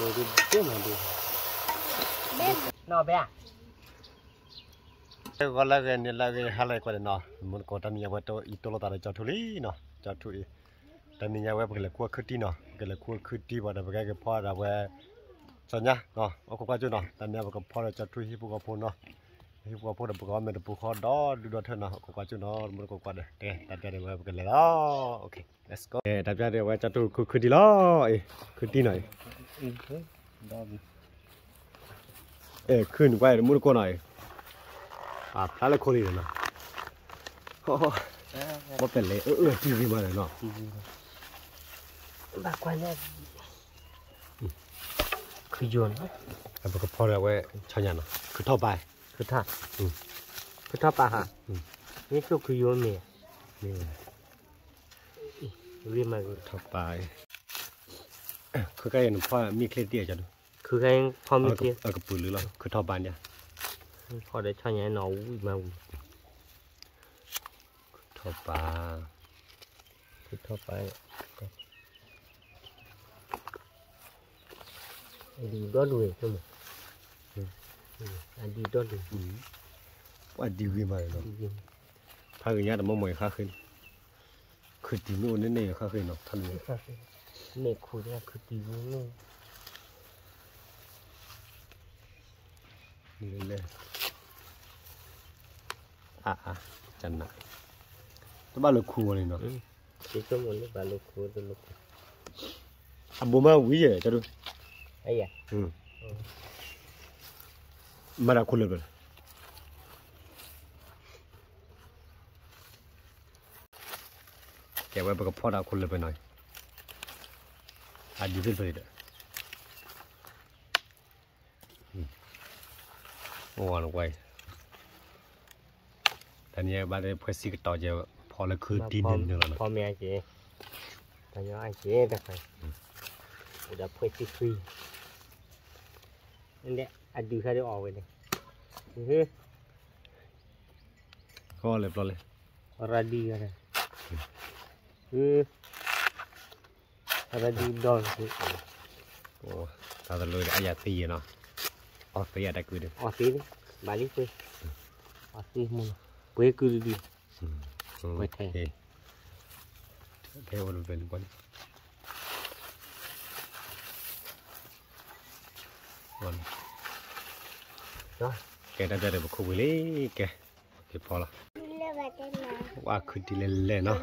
နီၢ်ဘဲ ဂီၤလၢအဂ့ၤ နံၤလၢအဂ့ၤ ဟါလၢအဂ့ၤ ကွၢ်ဒီးနီၤ, မုၢ်တကိး တၢ်မံၤညါဝဲတအံၤတိၢ်လိာ်သးဒီးကၠီထူလံနီၤ, ကၠီထူအံၤ, တၢ်မံၤညါဝဲပကလဲၤခူအခူတံၢ်နီၤ, ပကလဲၤခူအခူတံၢ်ဘၣ်ဒီး ပကဟဲက့ၤဖီဒၣ်ဝဲ စီညါနီၤ, အိၣ်ခိးကွၢ်ကၠိနီၤ, တၢ်မံၤညါပကဖီဒီးကၠီထူဟံၣ်ဖိဃီဖိနီၤ, ဟံၣ်ဖိဃီဖိဒီးပကအီၣ်မ့ၤတပူၤဃီဒီးဒုဒီထၢနီၤ, အိၣ်ခိးကွၢ်ကၠိနီၤ, မုၢ်တကိးကွၢ်ဒီး ကဲ တၢ်ပျၢ်ဒံးဝဲပကလဲၤလီၤ, ကဲ တၢ်ပျၢ်ဒံးဝဲကၠီထူခူခူတံၢ်လီၤ, အ့ ခူတံၢ်နီၤအံၤ အဲ ခုၣ်နကွၢ်အံၤ တမူတကိးနီၤအံၤ, ပာ်ဖျါလၢခိလံနီၤ, ဘၣ်ပဲလဲၤအၢအၢတံၢ်ဂ့ၤမးနီၤ, ဘၣ်ကွၢ်ညါ, ခုယိာ်နီၤ, ပကဖီဒီးဝဲ ဆီညါနီၤ, ခုထီၣ်ပာ်, ခုထီၣ်, ခုထီၣ်ပာ်ဟါ, မ့ၢ်ဆိၣ်ခုယိာ်မ့ၢ်, မ့ၢ်ဝဲ ဂ့ၤမးဂ့ၤ, ထီၣ်ပာ်, ခုခါအံၤနဖီမ့ၢ်ချ့တံၢ်အကၠီဒု, ခုခါအံၤဖီမ့ၢ်ချ့, အကပုာ်လုလီၤ, ခုထီၣ်ပာ်န့ၣ်, ဖီဒီးဆီညါနီၤ ဝံၣ်မးဝံၣ်, ထီၣ်ပာ်, ခုထီၣ်ပာ်, အဒံးဒီဒူၣ်, အဒံးဒီဒူၣ်, ပှၤဒံးဂ့ၤမးနီၤ, ဖးဂ့ၤညါတမီၢ်မီၢ်အံၤဃါဃ့, ခုတံၢ်မ့ၢ်အိၣ်န့ၣ်န့ၣ်အံၤဃါဃ့နီၤ, ထီၣ်န့ၣ်, မ့ၢ်ခုတံၢ်မ့ၢ်န့ၣ်လဲၣ် အါအါ, ကနၣ်, တဘၣ်လိာ်ခူဝဲန့ၣ်နီၤ, အဘိမးဝံၤယဲၢ် ကၠီဒု, မၤတၢ်ခိၣ်လၢာ်ဘျီ, ကဲဝဲပကဖီတၢ်ခိၣ်လၢာ်ဘျီနီၤ, အဒံးသ့ၣ်ဘျီဒီး အိၣ်ဝဲနကွၢ်အံၤ, တနံၤအံၤဘၣ်သ့ၣ် ဖှဲစံကတီၤကဲ ဖီလၢခုတံၢ်န့ၣ်လီၤနီၤ, ဖီမ့ၢ်အက့ၤ, တနံၤအက့ၤတခါ, အိၣ်ဒီးဖှဲစံခွံ, အဒုးခါဒုးအီၣ်ဝဲန့ၣ်, ကီလၢပျီလဲၣ်, ရၤဒံး, ရၤဒံးဒီး, တၢ်တလိၣ်အယၤသံယဲၢ်နီၤ, အီၣ်သံအတၢ်ကုဒု, အီၣ်သံ, ဘၣ်လံပှ့ၤ, အီၣ်သံမူနီၤ, ပှ့ၤကုဒုဒု, ပှ့ၤထဲ, ထဲအိၣ်တဘျီန့ၣ်ပှၤန့ၣ် ကဲ တၢ်ပျၢ်ဒီးပခိၣ်ပှ့ၤလံ, ကဲ, က့ၤဖီလီၤ, ဝါခုတံၢ်လဲၣ်လဲၣ်နီၤ,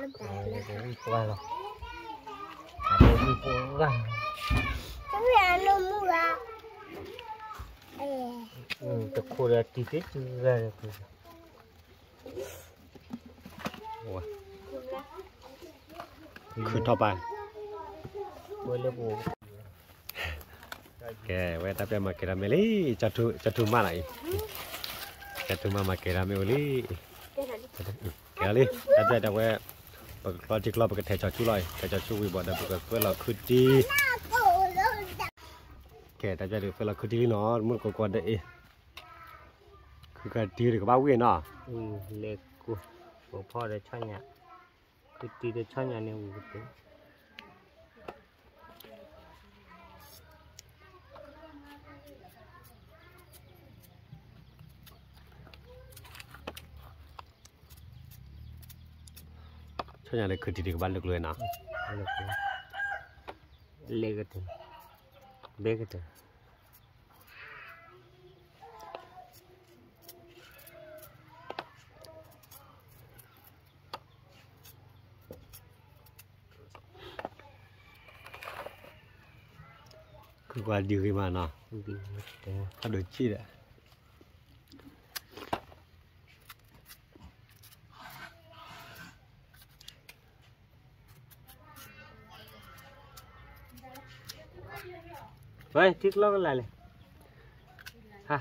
တခိၣ်ဒီးတံၢ်သ့ၣ်စုဂၤဒီး ခုထီၣ်ပာ်, ကဲ ဝဲတၢ်ပျၢ်မၤကဲၤထီၣ်မ့ၢ်လံ, ကၠီထူမးလီၤအံၤ, ကၠီထူမးမၤကဲၤထီၣ်မ့ၢ်အိၣ်လံ, ကဲလံ, တၢ်ပျၢ်ဒၣ်ဝဲ, ပကကျီထံကျီ ပကထဲးကၠီဆူလီၤအံၤ, ထဲးကၠီဆူဝံၤဘၣ်ဒီး ပကကွဲးလီၤခုတံၢ် ကဲ တၢ်ပျၢ်ဒၣ်ကွဲးလီၤခုတံၢ်လံနီၤ, မုၢ်တကိးကွၢ်ဒီးအံၤ, ခုကတံၢ်ဒၣ်ကဘၣ်ဝံၣ်နီၤ, လဲၤကူ, ပဖီဒီးဆီညၣ်, ခုတံၢ်ဒီးဆီညၣ်န့ၣ်ဝံၤကတၢၢ် ဆီညၣ်လၢခုတံၢ်ဒၣ်ကဘၣ်လၢကျိၤနီၤ, လဲၤကတၢၢ်, ဘဲကတၢၢ် ခုကွၢ်ဒံးဂ့ၤမးနီၤ, ဟးဒိးစံၣ်ဒီး ဝဲ ထံကျိကလာ်လဲၣ်, ဟါ.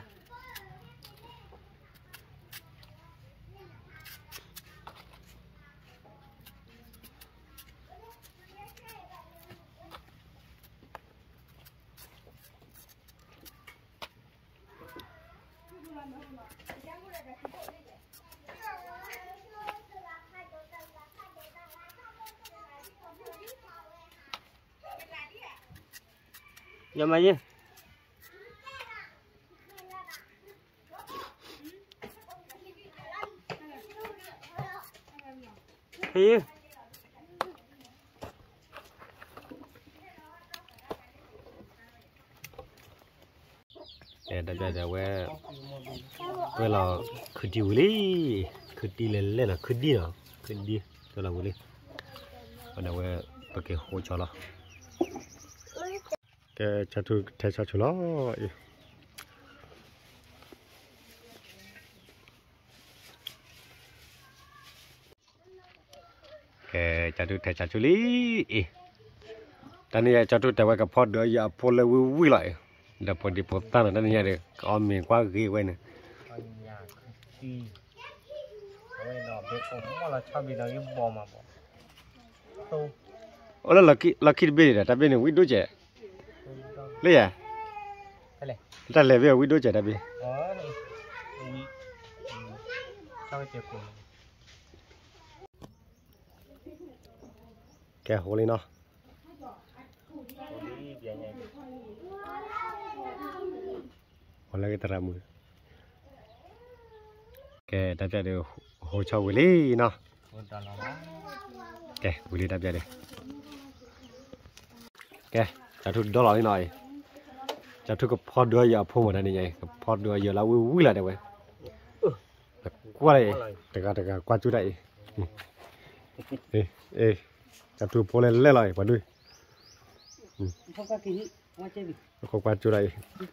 ယမၤယဲ ဟ့ၣ် အဲ တၢ်ပျၢ်ဒီးဝဲ တွဲလီၤ ခုတံၢ်ဝံၤလံ, ခုတံၢ်လဲၤလဲၣ်နီၤ ခုဒံနီၤ ခုဒံ တွဲလီၤဝံၤလံ, အဝဲ ပက့ၤဟိဆီလီၤ, ကဲ ကၠီထူထဲကၠီထူလီၤအံၤ ကဲ ကၠီထူထဲကၠီထူလံအံၤ, တနံၤညါကၠီထူတဲဝဲကဖီဒုးယၤအဖိလၢဝံၣ်ဝံၣ်လီၤအံၤ, ဒီးဖိဒံဖိသၣ်နီၤ တနံၤညါဒီး ကအီၣ်မ့ၤကွၢ်ဂ့ၤဝဲန့ၣ်, အိၣ်လၢလီၢ်ခံတဘ့ၣ်န့ၣ်ဒီး တၢ်ဘ့ၣ်န့ၣ် ဝံၣ်ဒိၣ်ကဲး, လၢယၤ, တၢ်လဲၤဘ့ၣ်ဝံၣ်ဒိၣ်ကဲးတၢ်ဘ့ၣ် ကဲ ဟိလံနီၤ, ဟိလၢကတရၢမုၢ်, ကဲ တၢ်ပျၢ်ဒီး ဟိဆီဝံၤလံနီၤ, ကဲ ဝံၤလံတၢ်ပျၢ်ဒီး, ကဲ ကၠီထူဒီလီၤလံနီၤအံၤ, ကၠီထူကဖီဒုးယၤအဖိမးတနံၤညါအံၤ ကဖီဒုးယၤလၢဝံၣ်ဝံၣ်လီၤတဲဝဲ ကွၢ်လၢ တဂၤတဂၤကွၢ်ကၠူတၢ်အံၤ, ကၠီထူဖိလဲၤလဲၣ်လီၤအံၤ ပှၤဒုး, ကွၢ်ကၠူတၢ်အံၤ,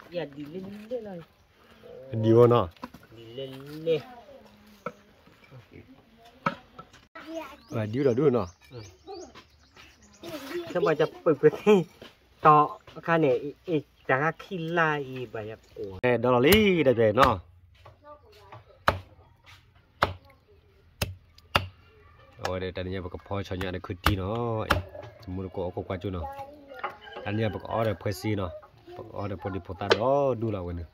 ဒံဝဲနီၤ, ဒံဝဲဒီးဒုနီၤ, ဒီလီၤလံတၢ်ပျၢ်နီၤ အဝဲဒီးတနံၤညါပကဖီဆီညါဒီးခုတံၢ်နီၤ, တမူတကိးအခိၣ်ကွၢ်ကၠူနီၤ, တနံၤညါပကအီၣ်ဒီးဖှဲစ့နီၤ, ပကအီၣ်ဒီးဖိဒံဖိသၣ်ဒီးဒူၣ်လီၤဝဲန့ၣ်,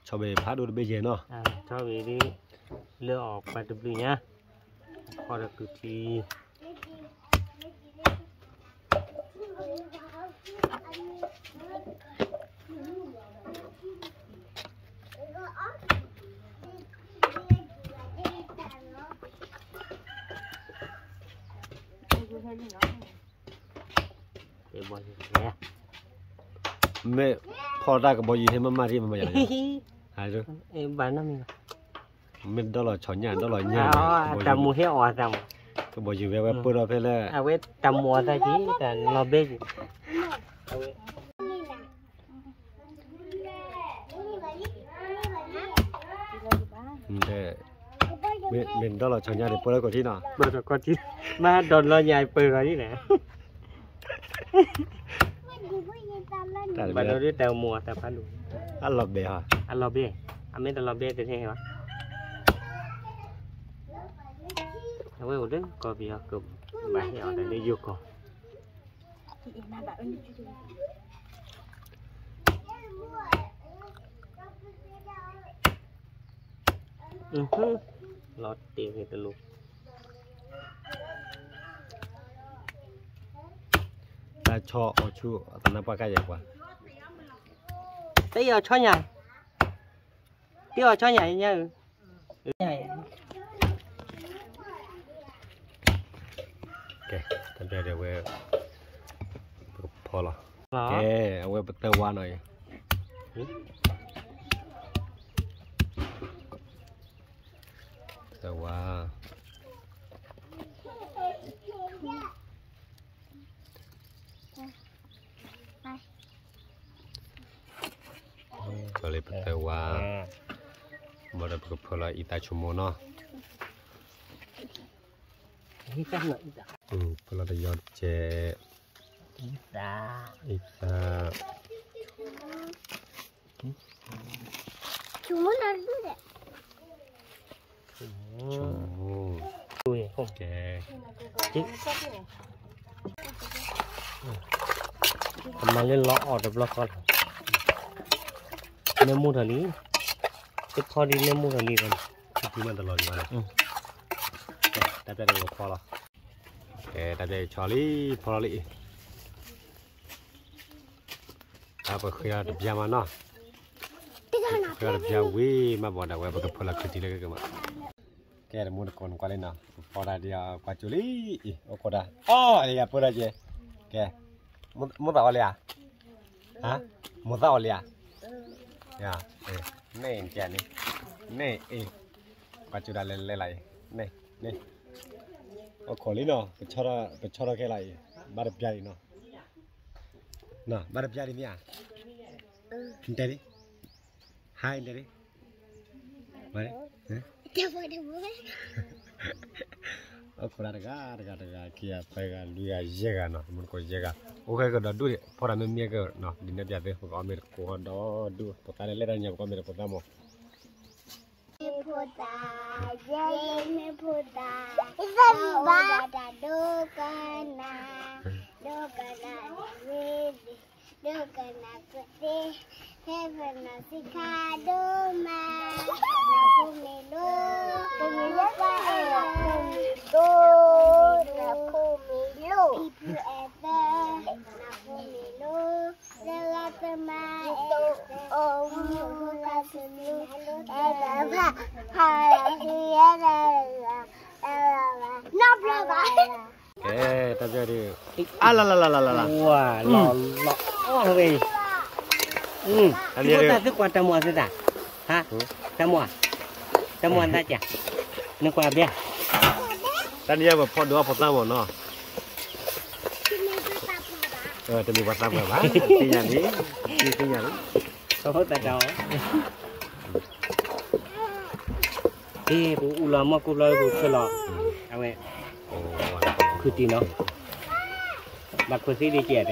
ဆီဘ့ၣ်ဖးဒိၣ်တဘ့ၣ်ယဲၢ်နီၤ, ဆီဘ့ၣ်ဒ် လၢအီၣ်ပှၤတဘျုးညါ, ဖီဒီးကုထံ မ့ၢ်ဖီတၢ်ကဘီယူၤဟဲမၤမၤထံမၤမၤယၤ, မ့ၢ်ဒီလီၤဆီညါ ဒီလီၤညါ, တၢ်မူဟဲအီၣ်သးမး, ကဘီယူၤဝဲဝဲပၢၢ်ထီၣ်ဖဲလဲၣ်, အဝဲတၢ်မူအီၣ်သးက့ၤ တၢ်လီၤဘဲက့ၤ မ့ၢ်ဒီလီၤဆီညါန့ၣ် ပၢၢ်ထီၣ်ကီၢ်ထံနီၤ, ပၢၢ်ထီၣ်ကီၢ်ထံ, မၤဒီးလီၤညါပၢၢ်ထီၣ်ဒ်န့ၣ်, ဘၣ်ဒီးတၢ်မူအီၣ်သးဖးဒိၣ်, အလီၤဘဲ, အလီၤဘဲ, အမ့ၢ်တလီၤဘဲတထဲဘၣ်, အဝဲအိၣ်လၢကီၢ်ပယီၤ ကဘၣ်ဟဲအီၣ်တၢ်လၢယိၤကီၢ် လီၤတဲာ်ဂ့ၤတလိၤ, တၢ်ဆီအီၤဆူအသနၢ်ပှၢ်ကါယဲၢ်ပှၤ, တအီၣ်ဆီညါ, တအီၣ်ဆီညါညါဧၢ ကဲ တၢ်ပျၢ်ဒီးဝဲ ပကဖီလီၤ, ကဲ အဝဲပသၢဝါနီၤအံၤ, သၢဝါ ကၠီလံပသၢဝါ, ဘၣ်ဒီးပကဖီလီၤအံသးဆိကမိၣ်နီၤ, ဖီလီၤတယီတကဲး, အံသး, ဆိကမိၣ်, အမၤလၢလီၤအီၣ်တဘျီဃီလီၤ, နၢမူထီၣ်လံ, တခီဒ်နၢမူထီၣ်လံဘၣ်န့ၣ်, မ့ၢ်တလီၤလံဘၣ်နီၤ, တၢ်ပျၢ်တၢ်ကဖီလီၤ, ကဲ တၢ်ပျၢ်အံၤဆီလံ ဖီလီၤလံအံၤ, တၢ်ပဃ့အီၤတပျၢ်မးနီၤ, ပဃ့အီၤတပျၢ်ဝံၤမးဘၣ်ဒီးဝဲ ပကဖီလီၤခုတံၢ်လၢကမး, ကဲ တမူတကိးနကွၢ်လံနီၤ ပဖီတၢ်ဒီးကွၢ်ကၠိလံအံၤ အိၣ်ခိးတၢ် အီၣ်လံယၤပၢၢ်ထီၣ်က့, ကဲ မိၢ်သးအီၣ်လံဧါ, ဟါ, မိၢ်သးအီၣ်လံဧါ, န့ၣ်န့ၣ်, န့ၣ်အံၤ, ကွၢ်ကၠိဒၣ်လဲာ်လဲာ်လံအံၤ, န့ၣ်, အိၣ်ခိးလံနီၤ, ပဆီထီၣ်ခဲလၢာ်အံၤ, ဘၣ်တပျၢ်လံနီၤ, ဘၣ်တပျၢ်လံမ့ၢ်ဧါ, တဲလံ, ဟါတဲလံ, အိၣ်ခိးတၢ်တဂၤတဂၤတဂၤ ခံဂၤသၢဂၤလွံၢ်ဂၤယဲၢ်ဂၤနီၤ, မူတကိးယဲၢ်ဂၤ, အိၣ်ခဲကဒီးဒူၣ်ဒံး ဖီတၢ်မ့ၢ်မ့ၢ်ကနီၤ ဒ်န့ၣ်ပျၢ်သ့ ပကအီၣ်မ့ၢ်တကိးဒီးဒူၣ် ဖိသၣ်လၢလဲၣ်တၢ်ညါ ပကအီၣ်မ့ၢ်တဖိသၣ်မး မ့ၢ်ဖိသၣ်, ယဲမ့ၢ်ဖိသၣ်, ဘၣ်ဒိကနၣ်, ဒိကနၣ်, ဒိကနၣ်သ့, ဖဲဖဲနၤစံခါဒိၣ်မး, နဖိမ့ၢ်လိ, တမ့ၢ်လၢပှၤအဲၣ်နဖိမ့ၢ်လိ, နဖိမ့ၢ်လိ, ဖံဖုအဲၣ်သၢ, နဖိမ့ၢ်လိ သရၣ်သမါအဲၣ်သၢ, အိၣ်မူကစမူ, အဲၣ်ဒိးဘၣ်, ဟးဟံးအဲၣ်ဒိး, နီတဘျီဘၣ်. ကဲ တၢ်ပျၢ်ဒုး, အါလီၤလီၤလီၤလီၤလီၤ, ဝါလီၤလီၤ, အီၣ်ဝဲ, တၢ်န့ၣ်ယဲ သုကွၢ်တၢ်မွၤသုသး, ဟါ, တၢ်မွၤ, တၢ်မွၤသးကၢ်, နကွၢ်ဘၣ်, တၢ်န့ၣ်ယဲပဖီဒိၣ်အဖိသၣ်မးနီၤ, တမ့ၢ်ပှၤသးပှၢ်ဘၣ်, သ့ၣ်ညါလံ, သ့ၣ်ညါလံ, သးပှၢ်, ပအူလီၤမီၢ်ကိၢ်ဘျီပဆၢလီၤ, အဝဲ, ခုတံၢ်နီၤ, ဘၣ်ခိၣ်သံဒ်ကဲး,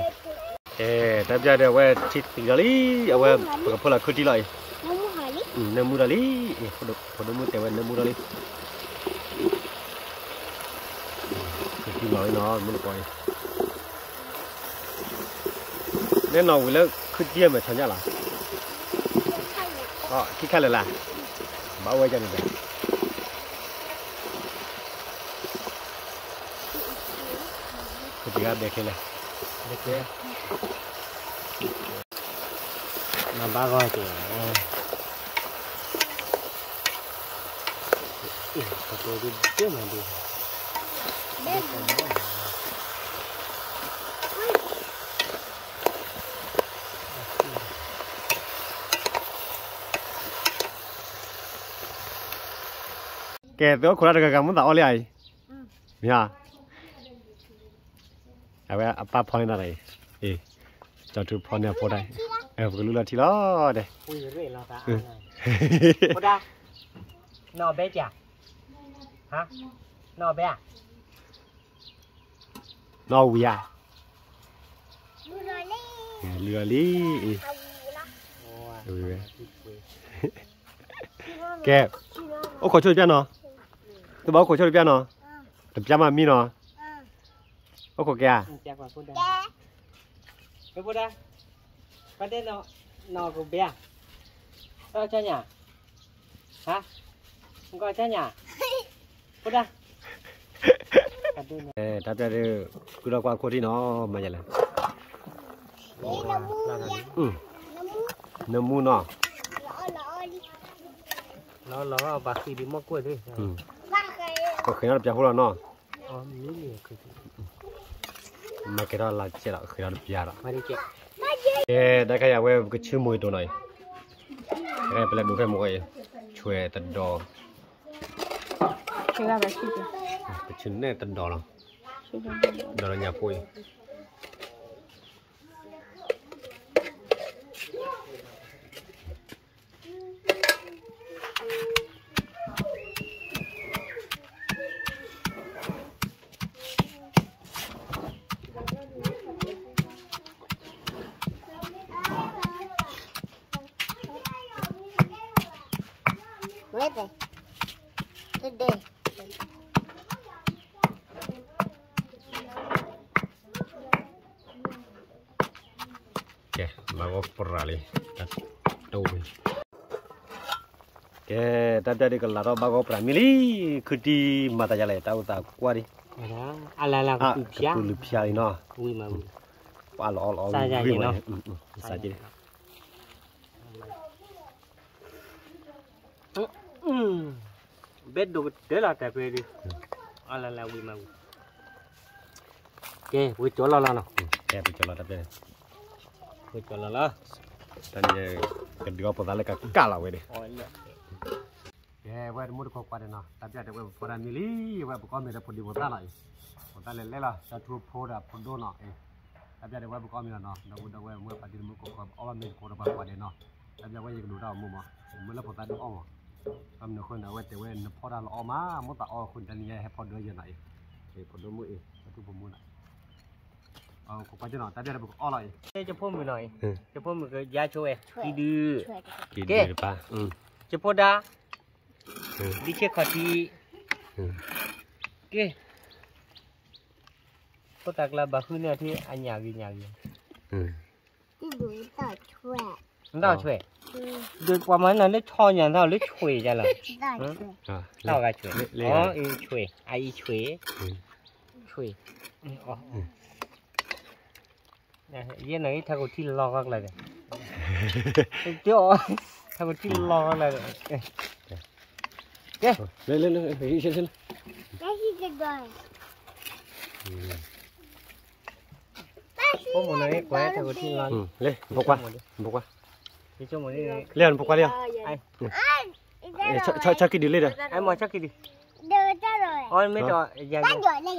အဲ တၢ်ပျၢ်ဒီး အဝဲထံၣ်သံလီၤလံ, အဝဲပကဖီလီၤခုတံၢ်လီၤအံၤ, နၢမူဒီးလံ, ဖိဒိၣ်မုၣ်တဲဝဲနၢမူဒီးလံ, ခုတံၢ်လီၤလံနီၤ မူတကိးအံၤ, နဲနီၤဝံၤလၢခုတံၢ်မဲာ်ထီၣ်ညါလီၤ, ခံခါလၢာ်လၢ်, ဘၣ်အိၣ်ဝဲဒၣ်န့ၣ်ဒီး ခုတံၢ်ဂၤဘဲခဲလၢာ်, မၤဘၣ်ဂီၢ်က့ၤ, ကဲ သုအိၣ်ခိးတၢ်တဂၤဂၤ မ့ၢ်သးအီၣ်လံဧါအံၤ, မ့ၢ်ဧါ, အဝဲအပၢ်ဖီန့ၢ်တၢ်အံၤ, အ့ၣ်, ကၠီထူဖီန့ၢ်အဖိတၢ်, ပကလူလီၤထံလီၤဒဲး, ဖိဒါ, နီၢ်ဘဲကၢ်, ဟါ, နီၢ်ဘဲဧါ, နီၢ်ဝံၤဧါ, လူလီၤလံ, အ့ၣ်, ကဲ, အိၣ်ခိးဆိတပျၢ်နီၤ, သုဘၣ်အိၣ်ခိးဆိတပျၢ်နီၤ, တပျၢ်မးမံနီၤ, အိၣ်ခိးကဲဧါ, ဖိဒါ, နီၢ်ကဘဲဧါ, ကီၢ်ဆၢညါ, ဟါ, ကီၢ်ဆၢညါ, ဖိဒါ, တၢ်ပျၢ်ဒုး, ဃုထီၣ်ကွၢ်ခိၣ်ထံၣ်နီၤ မၤယလဲၣ်, နၢမူနီၤ, လီၤလီၤဘၣ်ဃံလံမီၢ်ကွၢ်သ့ၣ်, ပဃ့ထီၣ်တပျၢ်ဖိလီၤနီၤ, မၤကဲထီၣ်လၢကဲလီၤ ဃ့ထီၣ်တပျၢ်ဒီး, ကဲ တၢ်ခါယၤဝဲပကဆူမိၢ်အံၤတိၢ်နီၤအံၤ, တၢ်ခါယၤပလဲၤဒိးဖဲမိၢ်အံၤ, ဆွဲတဒီး, ပဆူနဲၣ်တဒီးလီၤ, ဒီးလၢညါဖိအံၤ ကဲ မၤဂီၤပြးလံ, တၢ်တိၢ်ဝံၤ, က ကဲ, တၢ်ပျၢ်ဒုးကလၤထီၣ်ဘၣ်ဂီၢ်ပြးမံလံ, ခုတံၢ်မၤသးယါလဲၣ်, တၢ်အိၣ်သးကွၢ်ဒံး, အလၢလၢကပူၤဖျါလံနီၤ, ဝံၤမးဝံၤ, စးက့ ဘဲဒိၣ်ကတၢၢ်လီၤတၢ်ပှဲၤဒုး, အလၢလၢဝံၤမးဝံၤ, ကဲ, ဝဲကၠီလီၤလီၤနီၤ, ကဲ, ဝဲကၠီလီၤတၢ်ပှဲၤ, ဝဲကၠီလီၤလီၤ, တၢ်န့ၣ်, ကဒုးအီၣ်ဖိသၣ်လၢကကၢ်လီၤဝဲဒၣ် ကဲ, ဝဲတမူတကိးကွၢ်ဒဲးနီၤ, တၢ်ပျၢ်တဲဝဲပဖီတၢ်မံလံ, ဝဲပကီၢ်မ့ၢ်ဒီးဖိဒံဖိသၣ်လီၤအံၤ, ဖိသၣ်လဲၤလဲၤလီၤ, တၢ်ထူဖိဒီးဖိဒိၣ်နီၤ, တၢ်ပျၢ်တဲဝဲပကီၢ်မ့ၢ်လီၤနီၤ, ဒီပုၢ်ဒီဝဲၢ်မုၢ်ပှၤဒံတမူတကိးကွၢ် ပအီၣ်ဘၣ်မ့ၢ်တကိးဒီးပှၤကွၢ်ဒဲးနီၤ, တၢ်ပျၢ်ဝဲယကဒိးတၢ်အီၣ်မူမး, မ့ၢ်လၢဖိသၣ်ဒုးအီၣ်မး, အမနုၤဃိန့ၣ် အဝဲတဲဝဲနဖီၣ်တၢ်လီၤအီၣ်မး, မိၢ်သးအီၣ်ဃိန့ၣ် တနံၤညါဟဲဖီဒုးယဲနီၤအံၤ, ဖိဒိၣ်မုၣ်အံၤ တၢ်ထူဖိမုၣ်နီၤ ကကွၢ်ကနီၤ, တၢ်ပျၢ်ဒီးပကအီၣ်လီၤအံၤ, ကၠိဖိမုၣ်နီၤအံၤ, ကၠိဖိမုၣ်ကယါဆိဝဲ, ကံဒု, ကဲ, ကၠိဖိဒါ, ဒ်ဆ့ခီၣ်ထံး, ကဲ, ဖိသၣ်ကျါဘၣ်ဃုန့ၢ်ထံအညၣ်ဂ့ၤညၣ်ဂ့ၤ, နတၢ်ဆွဲ, ဒ်ပှၤမၤန့ၣ်လၢဆီညၣ်သီလၢဆွဲယါလီၤ, တၢ်ဂၤဆွဲ, ဆွဲ, အအံၤဆွဲ, ဆွဲ, ယဲန့ၣ်ထးခိၣ်ထံလီၤဂီၢ်ကျါဒီး, ထးခိၣ်ထံလီၤဂီၢ်ကျါဒီး, ကဲ, လၢ, လၢ, လၢ, လၢ, ဖိမုၣ်နီၤကွၢ်ထးခိၣ်ထံလီၤ, လၢ, ဖိခွါ, ဖိခွါ, လၢနဖိခွါလံ, ဆီကံဒုလံဒီး, အမ့ၢ်ဆီကံဒု, အမ့ၢ်,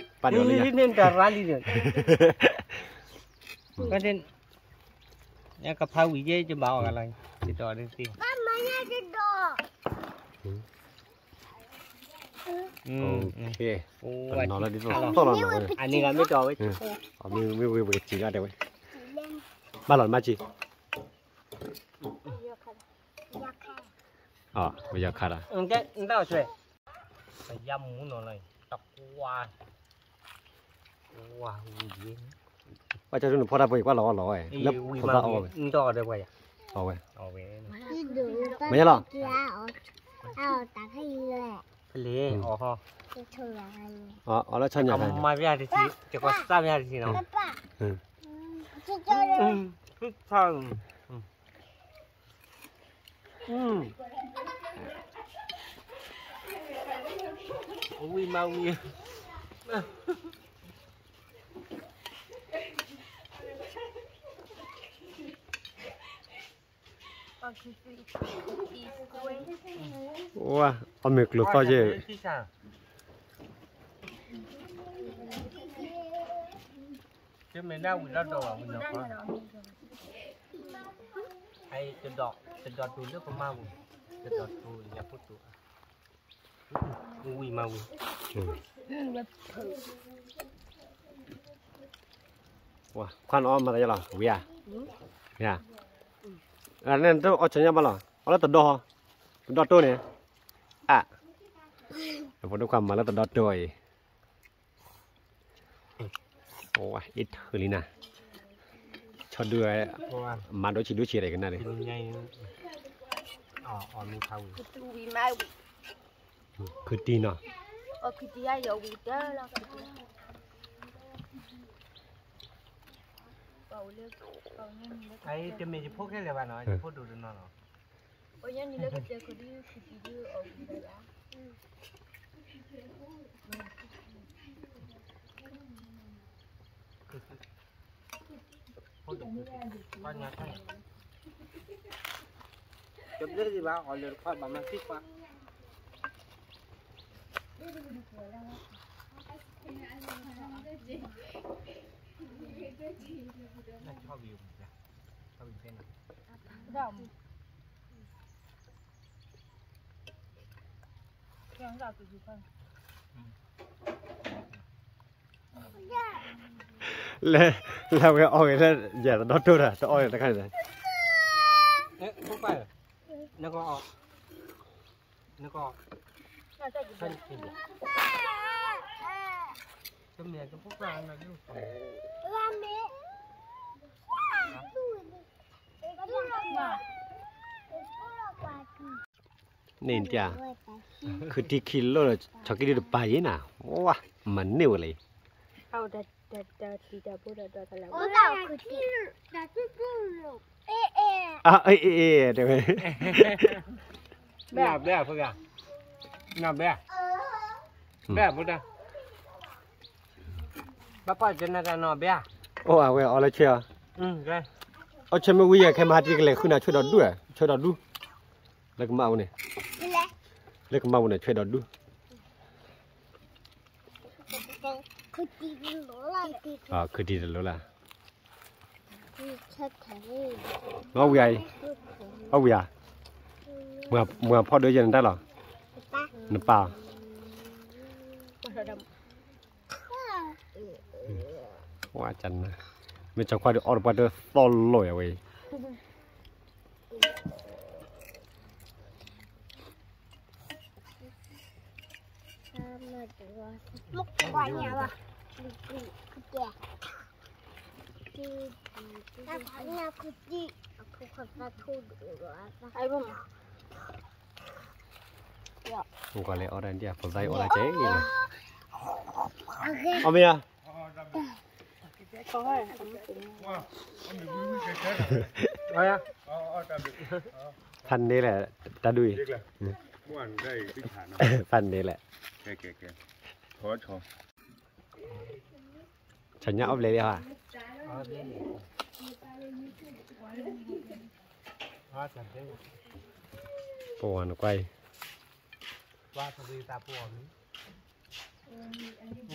ပာ်ဒိးလံယၤ, တရါလံဒီး, ကဖးဝံၤယဲယဘၣ်အီၣ်ဂၤလီၤ, ယဒိးဒ်သ့, ပနီၤလၢဒ်သိးသီၣ်လီၤနီၤ, အန့ၣ်ဂၤမ့ၢ်တီဝဲ, မ့ၢ်ဝဲပကစံးဒၣ်တဲဝဲ, ဘၣ်လီၤနမ့ၢ်စံး, ပယီၤခါဒီး, ပယီၤမူနီၤလီၤ, တကွၢ်, ဝါဝံၤ, ဘၣ်ဆၣ်နဖီၣ်တၢ်ပှဲၤကွၢ်လီၤအီၣ်လီၤဝဲ, လၢဖိသၣ်အီၣ်ဝဲ, အီၣ်ဝဲ, မ့ၢ်လီၤ, ဖဲလဲၣ်, အီၣ်လၢဆီညၣ်ခါ, မၤဖဲတထံ, တကီၢ်စၢ်ဖဲတထံနီၤ, ဖုထၢ်, ဝံၤမးဝံၤ, ဝါ, အီၣ်မ့ၤကျိၤသီၣ်ယဲၢ်, တမ့ၢ်ဒၣ်ဝံၤလီၤဒီးဘၣ်ဝံၤနီၤ, တဒီးတိၤလၢကမၢ်ပူၤ, တဒီးတိၤညါဖိတိၤ, ဝံၤမးဝံၤ, ခွါနအီၣ်မၤသးယါလီၤ, ဝံၤဧါ, ဝံၤဧါ, အန့ၣ်တအီၣ်ဆၢညါဘၣ်လီၤ, အီၣ်လၢတဒီ, တဒီတိၤန့ၣ်, အ, ဖိဒိၣ်ခွါမၤလၢတဒီတိၤအံၤ အ့ၣ်ထၢၣ်လံနၤ, ဆီဒု, မၤဒိဆံးဒိဆံးဒီးကနၣ်, ခုတံၢ်နီၤ, တမ့ၢ်ယဖိခဲလၢာ်ဘၣ်နီၤ, ယဖိဒိၣ်တနီၤနီၤ လဲၤ, လဲၤဝဲအီၣ်ဂ့ၤလၢ ယၤတဒီတိၢ်တၢ် တအီၣ်ဂ့ၤတခါန့ၣ်, နက, နက, တမ့ၢ်တဖိပၢ်နက, မ့ၢ်, မ့ၢ်, န့ၣ်တၢ်, ခုထံခံလိၣ်ဒီး ဆီကံဒုတပာ်ယံၤနၤ, ဝါ, မၤန့ၢ်ဝဲလံ. အ့ အ့ အ့ တဲဝဲ, ဘဲ ဘဲ ဘဲ ဘဲ ဘၣ်ပှၢ်ကနတၢ်နီၤဘဲ, အိၣ်အဝဲအီလၢဆွဲအီၤ, အီဆွဲမ့ၢ်ဝံၤယဲ ခဲမဟါတံၢ်ကလဲၤဃုနၤဆွဲဒီးဒူၣ်, ဆွဲဒီးဒူၣ်, လၢကမၣ်ဝဲန့ၣ်, လၢကမၣ်ဝဲန့ၣ်ဆွဲဒီးဒူၣ်, ခုတံၢ်တလိၣ်လၢ်, အီဝံၤဧါ, အီဝံၤဧါ, မွၤဖီၣ်ဒၢယဲနတၢ်လီၤ, နပၢ် ဝါကန, မ့ၢ်စီၤခွါဒီးအီၣ်တပှၢ်တသီၣ်လိာ်ယၤဝဲအံၤ, ကွၢ်လဲၤအီၣ်တၢ်ဒ်အဖိသၣ်အံၤအီၣ်တၢ်ကဲလီၤ, အီၣ်မ့ၢ်ဧါ, ဖးန့ၣ်လဲၣ်, တၢ်ဒူၣ်အံၤ, ဖးန့ၣ်လဲၣ်, ဆညါအီၣ်ဘျဲၣ်လံဟါ, ပဝါနကွၢ်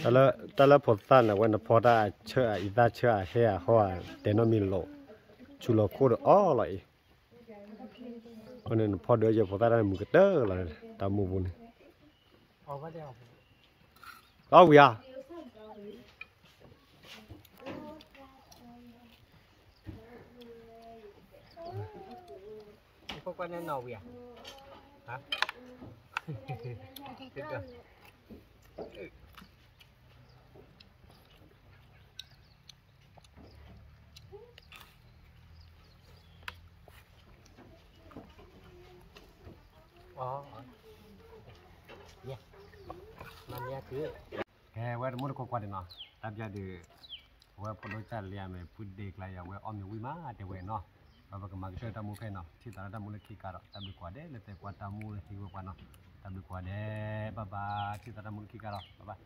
အံၤ, တၢ်လၢဖိသၣ်န့ၣ် အဝဲနဖီတၢ်အဆၢအအံသၣ်ဆၢအဟဲအဟီအတဲနီတမံၤလီၤ, ဆူလီၤခိၣ်ဒီးအီၣ်လီၤအံၤ, အဃိန့ၣ်နဖီဒၢယဲဖိသၣ်တၢ်မုာ်ကတၢၢ်လီၤ, တၢ်မူပူၤန့ၣ်, အီၣ်ဝံၤဧါ ကွၢ်ကွၢ်န့ၣ်နီၣ်ဝံၤဧါ, ကဲ ဝဲတမူတကိးကွၢ်န့ၣ်နီၤ, တၢ်ပျၢ်ဒုး, အဝဲဖိဒိၣ်တၢ်လံအမဲာ် ဖုဒ့ကျါယၤ အဝဲအီၣ်မ့ၤဝံၤမးတဲဝဲနီၤ, ဒီးပကမၤကတၢၢ်တၢ်မူဖဲနီၤ, ထံၣ်သးလၢတၢ်မူလၢခံကါဒီး တၢ်ဘျုးကွၢ်ဒဲးလၢသုကွၢ်တၢ်မူလၢဟံၣ်ဝဲပှၤနီၤ, တၢ်ဘျုးကွၢ်ဒဲး, ဘၣ်ဘၣ်, ထံၣ်သးတၢ်မူလၢခံကါဒီး ဘၣ်ဘၣ်.